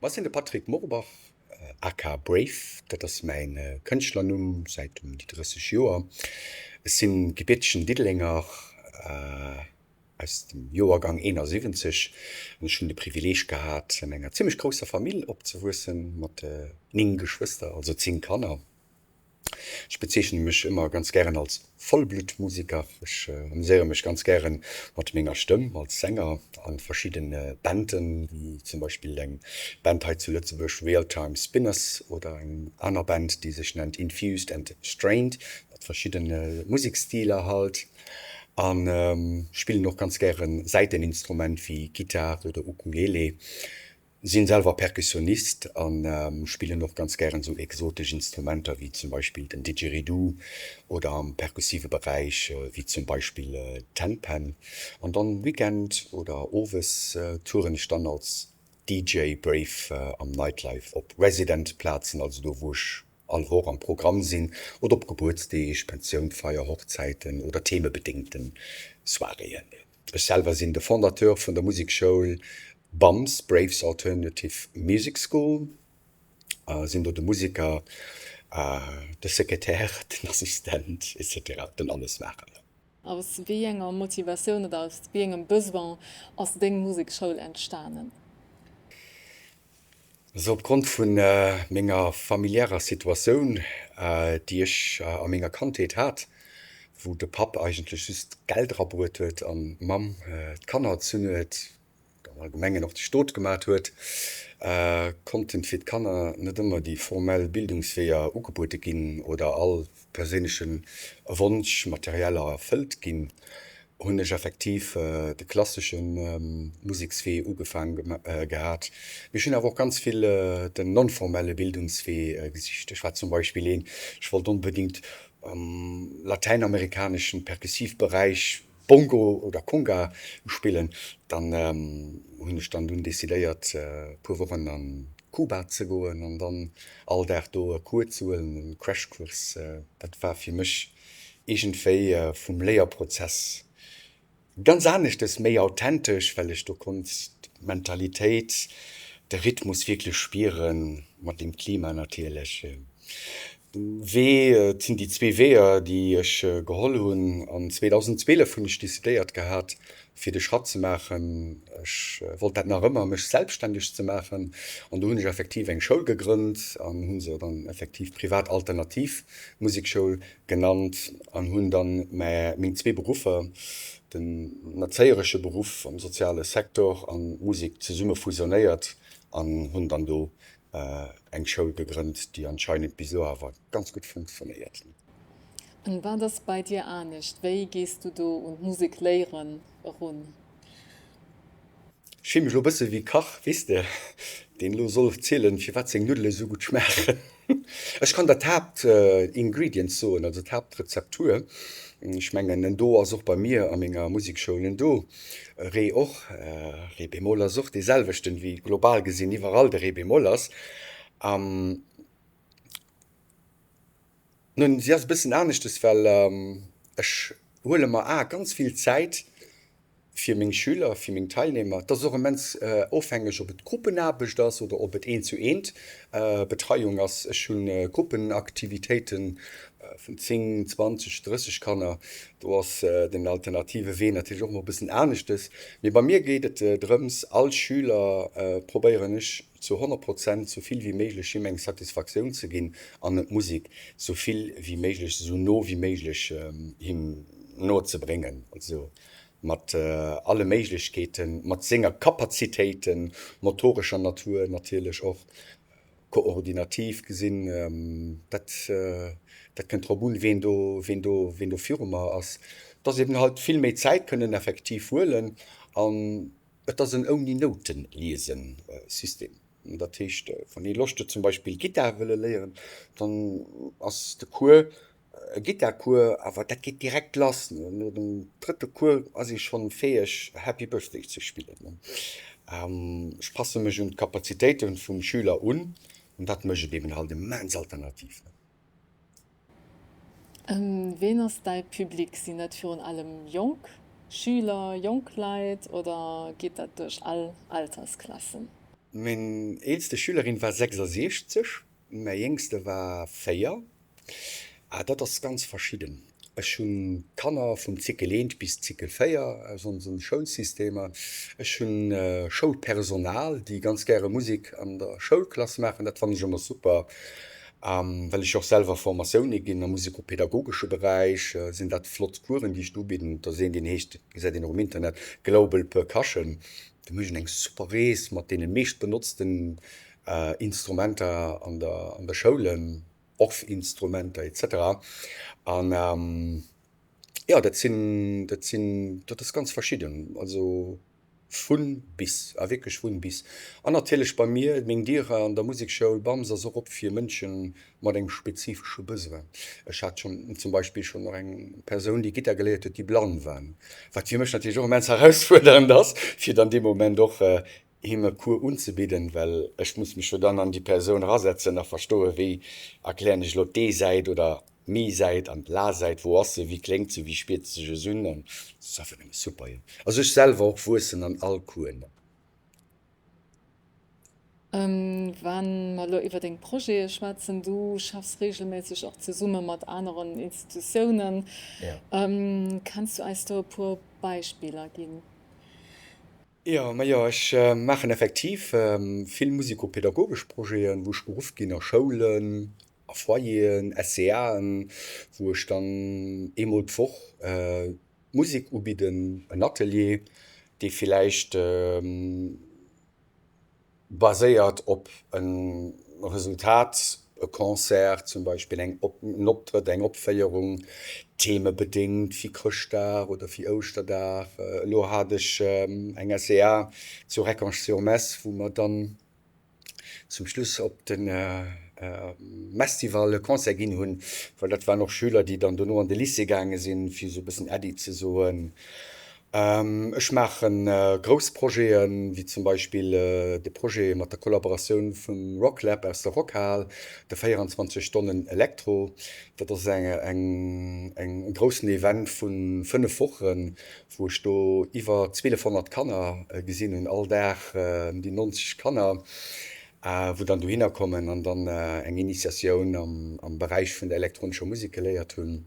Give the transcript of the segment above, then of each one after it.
Ma ech sinn de Patrick Morbach, aka Brave, dat ass mäin Kënschtlernumm säit ëm déi 30 Joer. Ech sinn gebiertegen Diddelenger aus dem Joergang 71 an ech hunn de Privileeg gehat an enger zimmlech grousser Famill opzewuessen, mat 9 Geschwëster, also 10 Kanner. Ech bezeechne mech ëmmer ganz gären als Vollbluttmusiker. Ech amuséiere mech ganz gäre mat menger Stëmm als Sänger a verschiddene Banden, wéi zum Beispill eng Band hei zu Lëtzebuerg, Real Time Spinners, oder eng aner Band, déi sech nennt Infused and Strained, mat verschiddene Museksstiler halt. A spillen och ganz gäre Säiteninstrument wéi Gittar oder Ukulele. Sinn selwer Perkussionist an spillen och ganz gären sou exotesch Instrumenter wéi zum Beispill den Didgeridoo oder am perkussive Beräich wéi zum Beispill d'Handpan. An dann Weekend oder Owes touren ech dann als DJ Brave am Nightlife op Resident Plazen, also do wou ech all Woch am Programm sinn, oder op Gebuertsdeeg, Pensiounfeier, Hochzäiten oder themebedéngten Soiréeën. Ech selwer sinn de Fondateur vun der Musekschoul BAMS, Braves Alternative Music School, a sinn do de Museker, de Sekretär, den Assistent, etc. Den Allesmaacher. Aus wéi enger Motivatioun oder aus wéi engem Besoin ass deng Musekschoul entstanen? Also opgrond vu menger familiärer Situatioun, déi ech a menger Kandheet hat, wou de Papp eigentlech just Geld erabruet huet an d'Mamm d'Kanner erzunn huet, am Allgemengen och de Stot gemat huet, konnten fir d'Kanner net ëmmer déi formell Bildungsweeër ugebuede ginn oder all perséinleche Wonsch materiell erfëllt ginn, hunn ech effektiv de klassesche Musekswee ugefaang gehat. Mee ech hunn awer och ganz vill den non-formelle Bildungswee gesicht. Ech war zum Beispill een, ech wollt onbedéngt am latäinamerikaneschen Perkussivberäich Bongo oder Conga spillen. Dann hunn ech dann dunn decidéiert e puer Wochen an Kuba ze goen an dann all Dag do e Cours ze huelen, e Crashkurs. Dat war fir mech iergendwéi vum Léierprozess ganz aneschtes, méi authentesch, well ech do konnt d'Mentalitéit, de Rhythmus wierklech spieren, mat deem Klima natierlech. Wee, et sinn déi zwee Weeër, déi ech geholl hunn. An 2012 hunn ech decidéiert gehat, fir de Schratt ze maachen, ech wollt dat nach ëmmer, mech selbststänneg ze maachen. An do hunn ech effektiv eng Schoul gegrënnt an hu se dann effektiv Privat Alternativ Musekschoul genannt an hunn dann meng zwee Beruffer, den erzéieresche Beruff am soziale Secteur an d'Musek zesumme fusionéiert an hunn dann do eng Schoul gegrënnt, déi anscheinend bis elo awer ganz gutt funktionéiert. An wat ass bei dir anescht? Wéi gees du do un d'Musek léieren erun? Ech fill mech elo e bësse wéi Kach, weess de, deen elo soll zielen, firwat seng Nuddele sou gutt schmaachen. Ech kann der d'Haapt-Ingredients soen, also d'Haaptrezeptur. Ech mengen, en Do ass och bei mir a menger Musekschoul en Do. Ré och, Ré bémol ass och dee selwechten, wéi global gesinn iwwerall de Ré bémol ass. Nun, si ass e bëssen aneschtes, well ech huele mer a ganz vill Zäit fir meng Schüler, fir meng Teilnehmer. Et ass och immens ofhängeg, ob et Gruppenaarbecht ass oder ob et eent zu eent Betreiung ass. Ech hu Gruppenaktivitéiten vun 10, 20, 30 Kanner. Do ass den alternative Wee natierlech och emol e bëssen aneschtes. Mee bei mir geet et drëms, all Schüler probéieren ech zu 100 Prozent sou vill wéi méiglech him eng Satisfaktioun ze ginn an d'Musek sou vill wéi méiglech, sou no wéi méiglech him no ze bréngen. Also mat alle Méiglechkeeten, mat senger Kapazitéiten, motorescher Natur natierlech och, koordinativ gesinn, dat dat kënnt drop un, ween do, ween do, ween do viru mer ass, dass eben halt vill méi Zäit kënnen effektiv huelen an et ass en ouni Nouten liesen System. Dat heescht, wann ee Loscht huet zum Beispill Gittar wëlle léieren, dann ass de Cours E Gittarcours, awer dat geet direkt lass. No dem drëtte Cours ass ee schonn fäeg Happy Birthday ze spillen. Ech passe mech un d'Kapazitéite vum Schüler un an dat mécht et eben halt immens alternativ. Ween ass däi Public? Sinn dat virun allem jonk Schüler, jonk Leit oder geet dat duerch all Altersklassen? Meng eelste Schülerin war 66, mäi jéngste war 4. Ah, dat ass ganz verschidden. Ech hu Kanner vum Zykel eent bis Zykel 4 aus onse Schoulsystemer. Ech hu Schoulpersonal, déi ganz gäre Musek an der Schoulklass maachen. Dat fannen ech ëmmer super. Well ech och selwer Formatioune ginn am musikopedagogesche Beräich, sinn dat flott Coursen, déi ech do ubidden. Et ass een, deen heescht, gesäit een och um Internet, Global Percussion. Do mécht een eng super Rees mat deene meescht benotzten Instrumenter an der an der Schoulen, Orff-Instrumenter etc. An jo, dat sinn, dat sinn, dat ass ganz verschidden, also vun bis, a wierklech vun bis. An natierlech bei mir, meng Dier an der Musekschoul BAMS ass och op fir Mënsche mat engem spezifesche Besoin. Ech hat schonn zum Beispill schonn och eng Persoun, déi Gittar geléiert huet, déi blann war, wat fir mech natierlech och immens erausfuerderend ass, fir dann dee Moment och him e Cours unzebidden, well ech muss mech jo dann an déi Persoun erasetzen a verstoen, wéi erklären ech elo d'E-Säit oder d'Mi-Säit an d'La-Säit, wou ass se, wéi kléngt se, wéi spiert se sech un an et ass einfach nëmme super, jo. Also ech selwer och wuessen an all Coursen. Wa mer elo iwwer deng Projete schwätzen, du schaffs reegelméisseg och zesumme mat aneren Institutiounen. Kenns du eis do e puer Beispiller ginn? Jo, majo, ech maachen effektiv vill musikopedagogesch Projeten, wou ech geruff ginn a Schoulen, a Foyeren, SCAen, wou ech dann eemol d'Woch Musek ubidden, en Atelier, dee villäicht baséiert op e Resultat, e Concert zum Beispill, eng en Optrëtt, eng Opféierung, themebedéngt, wéi Chrëschtdag oder wéi Ouschterdag. Elo hat ech eng SEA zu Reckange-sur-Mess, wou mer dann zum Schluss op de Mestival e Concert ginn hunn, well dat waren och Schüler, déi dann dono an de Lycée gaange sinn, fir esou e bëssen Äddi ze soen. Ech maache grouss Projeten, wéi zum Beispill de Projet mat der Kollaboratioun vum Rocklab aus der Rockhal, de 24 Stonnen Elektro. Dat ass eng e groussen Event vu 5 Wochen, wou ech do iwwer 1200 Kanner gesinn hunn, all Dag ëm déi 90 Kanner. wou dann dohinner kommen an dann eng Initiatioun am Beräich vun der elektronescher Musek geléiert hunn.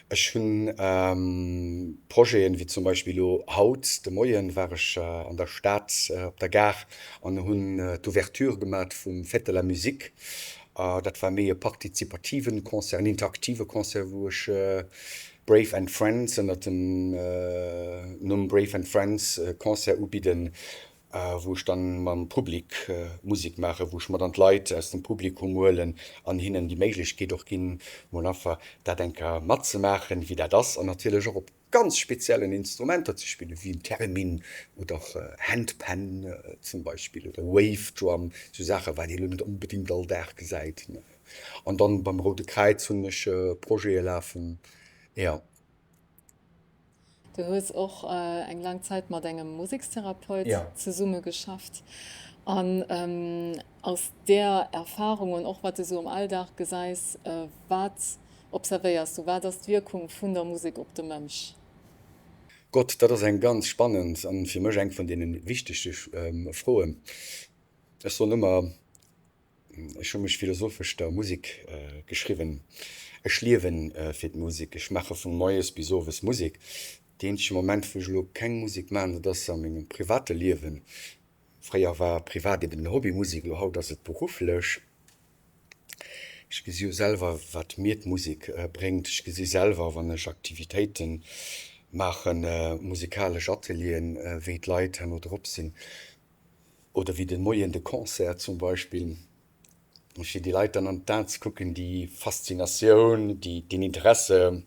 Ech hunn Projeten, wéi zum Beispill elo haut de Moien war ech an der Stad op der Gare an hunn d'Ouverture gemat vum Fête de la Musique. Dat war méi e partizipativen Concert, en interaktive Concert, wou ech Brave and Friends ënnert dem Numm Brave and Friends e Concert ubidden, wou ech dann mam Public Musek maachen, wou ech mer dann d'Leit aus dem Publikum huelen an hinnen déi Méiglechkeet och ginn, mol einfach dat eng Kéier matzemaachen, wéi dat ass, an natierlech och op ganz speziellen Instrumenter ze spillen, wéi en Theremin oder och Handpan zum Beispill oder Wave Drum, sou Saachen, wat ee lo net onbedéngt all Dag gesäit. An dann beim Roude Kräiz hunn ech Projete lafen, jo. Du hues och eng laang Zäit mat engem Musekstherapeut zesumme geschafft. An aus där Erfarung an och wat du sou am Alldag gesäis, wat observéiers du? Wat ass d'Wierkung vun der Musek op de Mënsch? Gott, dat ass eng ganz spannend an fir mech eng vun deene wichtegste Froen. Ech soen ëmmer, Ech hu mech philosophesch der Musek geschriwwen. Ech liewe fir d'Musek. Ech maache vu moies bis owes Musek. Dee eenzege Moment, wou ech elo keng Musek maachen, dat ass a mengem private Liewen. Fréier war privat eben den Hobby Musek, elo haut ass et berufflech. Ech gesi jo selwer, wat mir d'Musek bréngt. Ech gesi selwer, wann ech Aktivitéite maachen, musikalesch Atelieren, wéi d'Leit herno drop sinn. Oder wéi de Moien de Concert zum Beispill, fir déi Leit dann an d'Aen ze kucken, déi Faszinatioun, déi, deen Interesse,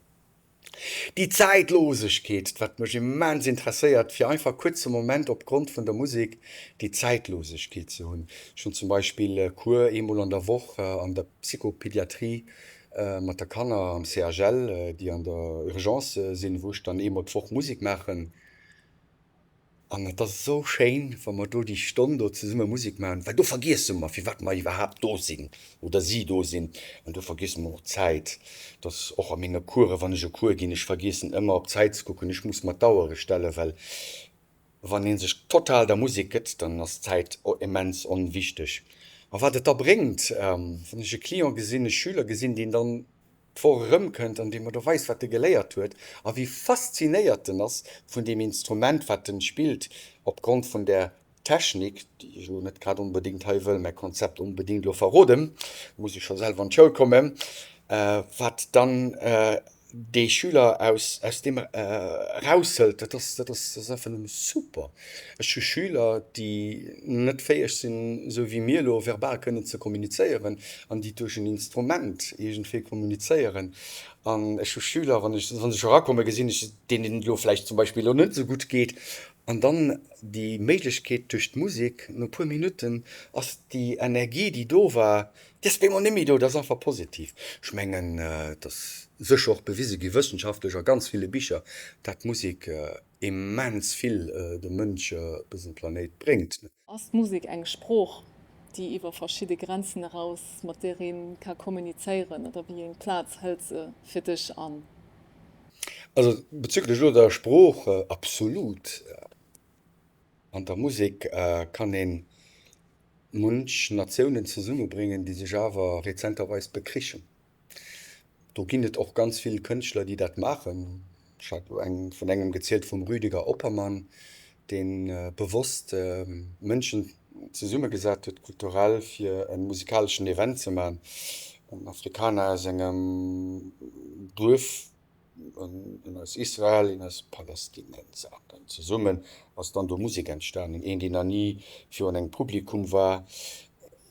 déi Zäitlosegkeet, wat mech immens interesséiert, fir einfach kuerz e Moment opgrond vun der Musek déi Zäitlosegkeet ze hunn. Ech hunn zum Beispill Cours eemol an der Woch an der Psychopédiatrie mat der Kanner am CHL, déi an der Urgence sinn, wou ech dann eemol d'Woch Musek maachen. An et ass esou schéin, wa mer do déi Stonn do zesumme Musek maachen, well do vergiesse mer, firwat mer iwwerhaapt do sinn oder si do sinn. An do vergiesse mer och d'Zäit. Et ass och a menge Coursen, wann ech e Cours ginn, ech vergiessen ëmmer op d'Zäit ze kucken. Ech muss mer d'Auere stellen, well. Wann ee sech total der Musek gëtt, dann ass d'Zäit immens onwichteg. A wat et da bréngt, wann ech e Client gesinn, e Schüler gesinn, deen dann d'Woch erëmkënnt an dee mer da weist, wat e geléiert huet a wéi faszinéiert en ass vun deem Instrument, wat en spillt, opgrond vun där Technik, déi ech elo net grad onbedéngt hei wëll mäi Konzept onbedéngt elo verroden, muss ech scho selwer an d'Schoul kommen, wat dann dee Schüler aus aus deem eraushëlt, dat ass dat ass dat ass einfach nëmme super. Ech hu Schüler, déi net fäeg sinn, esou wéi mir elo verbal kënnen ze kommunizéieren an déi duerch en Instrument iergendwéi kommunizéieren. An ech hu Schüler, wann ech wa se scho erakommen, gesinn ech, deenen et elo vläicht zum Beispill elo net esou gutt geet an dann déi Méiglechkeet duerch d'Musek, no e puer Minutten ass déi Energie, déi do war, Déi ass bemol net méi do, dat ass einfach positiv. Ech mengen, et ass sécher och bewise gi wëssenschaftlech a ganz ville Bicher, dat d'Musek immens vill dem Mënsch op dësem Planéit bréngt. Ass d'Musek eng Sprooch, déi iwwer verschidde Grenzen eraus, mat där ee ka kommunizéieren, oder wéi eng Plaz hëlt se fir dech an? Also bezüglech elo der Sprooch, absolut. An der Musek kann een munch Natiounen zesummebréngen, déi sech awer rezenterweis bekrichen. Do ginn et och ganz vill Kënschtler, déi dat maachen. Ech hat elo eng vun engem gezielt, vum Rüdiger Oppermann, dee bewosst Mënschen zesummegesat huet kulturell, fir e musikaleschen Event ze maachen. En Afrikaner aus engem Duerf, Een aus Israel, een aus Palästinenser. An dann zesummen ass dann do Musek entstanen. Een, deen nach ni virun engem Publikum war,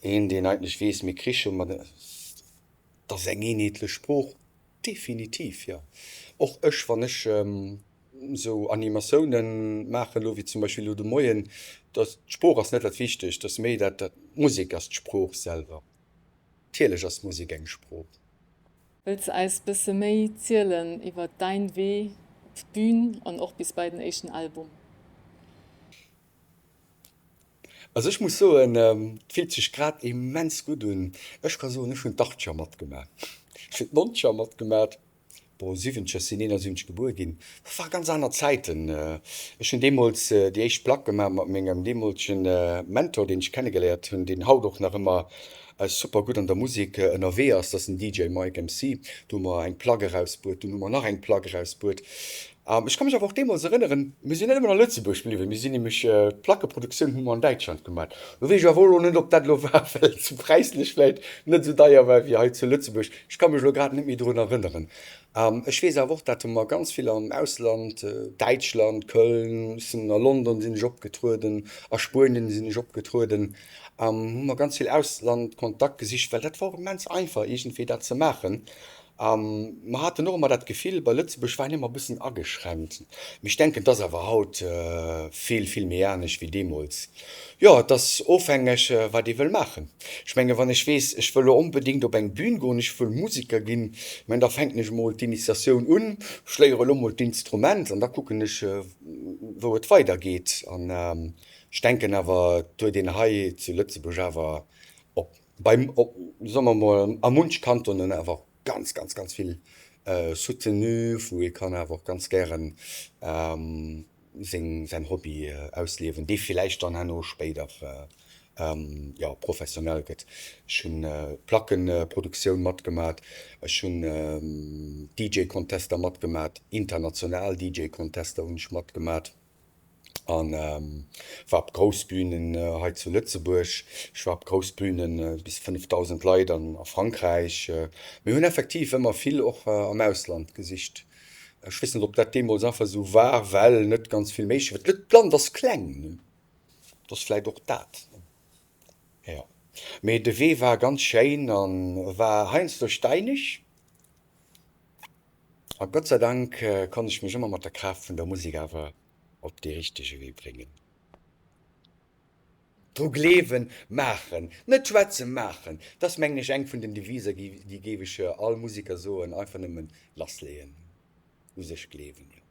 een, deen eigentlech weess, mir kriche mat, et ass eng eenheetlech Sprooch, definitiv, jo. Och ech, wann ech esou Animatiounen maachen, elo wéi zum Beispill elo de Moien, da d'Sprooch ass net dat Wichtegt, et ass méi dat, d'Musek ass d'Sprooch selwer. Natierlech ass Musek eng Sprooch. Wëlls de eis bësse méi zielen iwwer däin Wee op d'Bün an och bis bei den éischten Album? Also ech muss soen, et fillt sech grad immens gutt un. Ech ka soen, ech hunn d'Achtger matgemaach, ech hunn d'Nonzeger matgemaach, bon Siwwenzeger, ech sinn 71 gebuer ginn, dat ware ganz aner Zäiten. Ech hunn deemools déi éischt Plack gemaach mat mengem deemolegen Mentor, deen ech kennegeléiert hunn, deen haut och nach ëmmer super gutt an der Musek ënnerwee ass, dat ass den DJ Mike MC. Do hu mer eng Plack erausbruet, dunn hu mer nach eng Plack erausbruet. Ech ka mech awer och deemools erënneren, mir sinn net ëmmer a Lëtzebuerg bliwwen, mir sinn nämlech, d'Plackeproduktioun hu mer an Däitschland gemaat. Lo weess ech awer och elo net, ob dat elo war, well et präislech vläicht net esou deier war wéi hei zu Lëtzebuerg. Ech ka mech elo grad net méi drun erënneren. Ech weess awer och, dat hu mer ganz vill am Ausland, Däitschland, Köln, ech sinn a London sinn ech opgetrueden, a Spuenien sinn ech opgetrueden. Hu mer ganz vill Auslandkontakt gesicht, well dat war och immens einfach iergendwéi dat ze maachen. A mer haten och ëmmer dat Gefill, bei Lëtzebuerg war een ëmmer e bëssen ageschränkt. Mee ech denken, et ass awer haut vill, vill méi anescht wéi deemools. Jo, et ass ofhängeg, wat ee wëll maachen. Ech menge wann ech weess, ech wëll elo onbedéngt op eng Bühn goen, ech wëll Museker ginn, ech mengen da fänken ech emol d'Initiatioun un, ech léiere elo emol d'Instrument an da kucken ech, wou et weidergeet. An Ech denken awer, et huet een hei zu Lëtzebuerg awer op, beim, op, soe mer emol, a munch Kantonen awer och ganz, ganz, ganz vill soutenu, wou ee kann awer och ganz gären seng, säin Hobby ausliewen, dee villäicht dann herno spéider, jo, professionell gëtt. Ech hunn Plackeproduktioun matgemat, ech hunn DJ-Contester matgemat, international DJ-Contester hunn ech matgemat. An war op grouss Bünen hei zu Lëtzebuerg, ech war op grouss Bünen bis 5.000 Leit an a Frankräich. Mir hunn effektiv ëmmer vill och am Ausland gesicht. Ech weess net, ob dat deemools einfach esou war, well net ganz vill méiglech war. D'Land ass kleng, ne? Et ass vläicht och dat, ne? Jo. Mee de Wee war ganz schéin an e war heiansdo steineg. A Gott sei Dank konnt ech mech ëmmer mat der Kraaft vun der Musek awer op dee richtege Wee bréngen. Dru gleewen, maachen, net schwätzen, maachen, dat ass mengen ech eng vun den Devisen, déi géif ech all Museker soen, einfach nëmmen lassleeën, u sech gleewen, jo.